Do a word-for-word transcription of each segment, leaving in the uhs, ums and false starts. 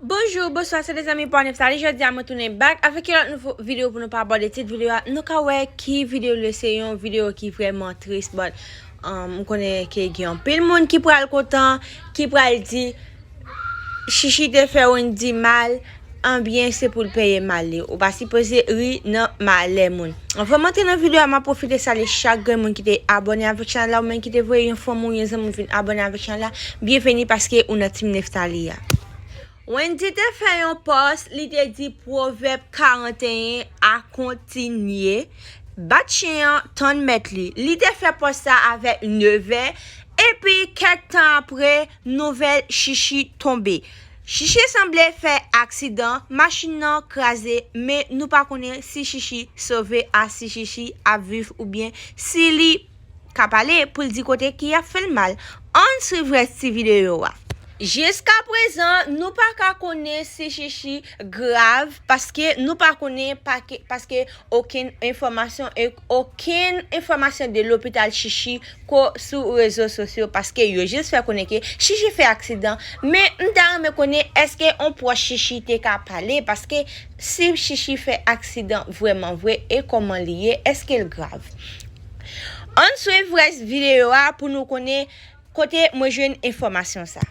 Bonjou, bonswa, se lezanmi pa w Neftali. Jodi a mwen tounen back avèk yon lòt nouvo videyo pou nou pa abòde tit videyo a. Nou ka wè ki videyo li ye, se yon videyo ki vrèman tris, but um, m konnen ke gen anpil moun ki pral kontan, ki pral di Chichi te fè Wendy mal, anbyen se pou l peye mal li. Ou pa sipoze ri nan malè moun. Anvan m antre nan videyo a, m ap pwofite salye chak grenn moun ki te abòne avèk chanèl la, ou menm ki te voye yon fanmi ou yon zanmi w vin abòne avèk chanèl la. Byenveni paske ou nan Team Neftali a. Wendy te fè yon pòs, li te di pwovèb karanteyen a kontinye. Bat chen an, tann mèt li. Li te fè pòs sa avèk nevè, epi kèk tan apre, nouvèl Chichi tonbe. Chichi sanble fè aksidan, machin nan kraze, men nou pa konnen si Chichi sove a, si Chichi ap viv oubyen si li ka pale pou l di kote ki ap fè l mal. Ann swiv rès ti videyo a. Jiska prezan, nou pa ka konnen si Chichi grav, paske nou pa konnen pake-, paske okenn enfòmasyon, e okenn enfòmasyon de lopital Chichi ko sou rezo sosyo, paske yo jis fè konnen ke Chichi fè aksidan, men m ta renmen konnen èske on pwòch Chichi te ka pale, paske si Chichi fè aksidan vrèman vre, e kòman li ye, èske l grav? Ann swiv rès videyo a pou nou konnen kote mwen jwenn enfòmasyon sa.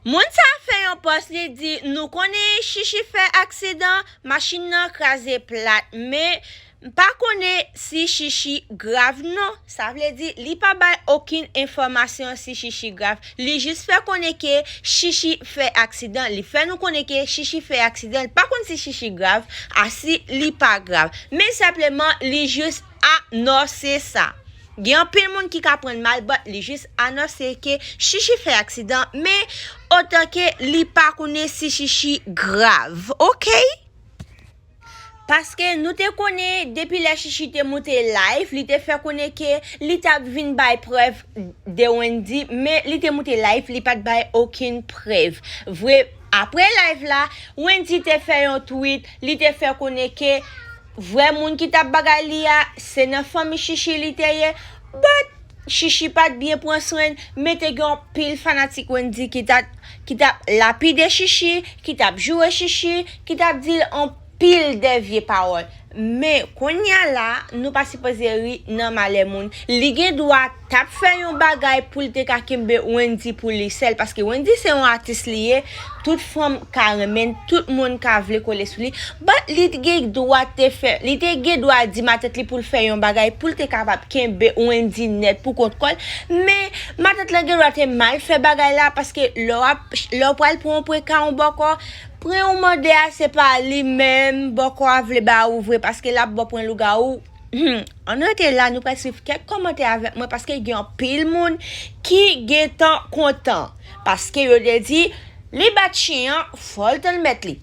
Moun sa fè yon pòs, li di, nou konnen Chichi fè aksidan, machin nan kraze plat, men m pa konnen si Chichi grav non. Sa vle di, li pa bay okenn enfòmasyon si Chichi grav. Li jis fè konnen ke Chichi fè aksidan. Li fè nou konnen ke Chichi fè aksidan. Li pa konn si Chichi grav, a si li pa grav. Men senpleman, li jis anonse sa. Gen anpil moun ki ka pran l mal, but li jis anonse ke Chichi fè aksidan, men otan ke li pa konnen si Chichi grav, oke? Paske nou te konnen depi lè Chichi te moute live, li te fè konnen ke li t ap vin bay prèv de Wendy, men li te moute live, li pa t bay okenn prèv. Vre, apre live la, Wendy te fè yon tweet, li te fè konnen ke vrè moun ki t ap bagay li a, se nan fanmi Chichi li te ye, but Chichi pa t byen pran swen l, men te gen anpil fanatik Wendy ki t ap, ki t ap lapide Chichi, ki t ap joure Chichi, ki t ap di l anpil de vye pawòl. Men kounye a la, nou pa sipoze ri nan malè moun. Li gen dwa t ap fè yon bagay pou l te ka kenbe Wendy pou li sèl, paske Wendy se yon atis li ye, tout fanm ka renmen l, tout moun ka vle kole sou li, but li t gen dwa te fè, li te gen dwa di matant li pou l fè yon bagay pou l te kapab kenbe Wendy nèt pou kont kò l, men matant lan gen dwa te mal fè bagay la, paske lè w ap, lè w pral pran yon prank a yon bòkò, prank ou mande a se pa li menm bòkò a vle ba ou vre, paske l ap ba w prank lougawou. Hmm, ann rete la, nou pral swiv kèk kòmantè avèk mwen, paske gen anpil moun ki gentan kontan, paske yo te di, li bat chen an, fò l tann mèt li.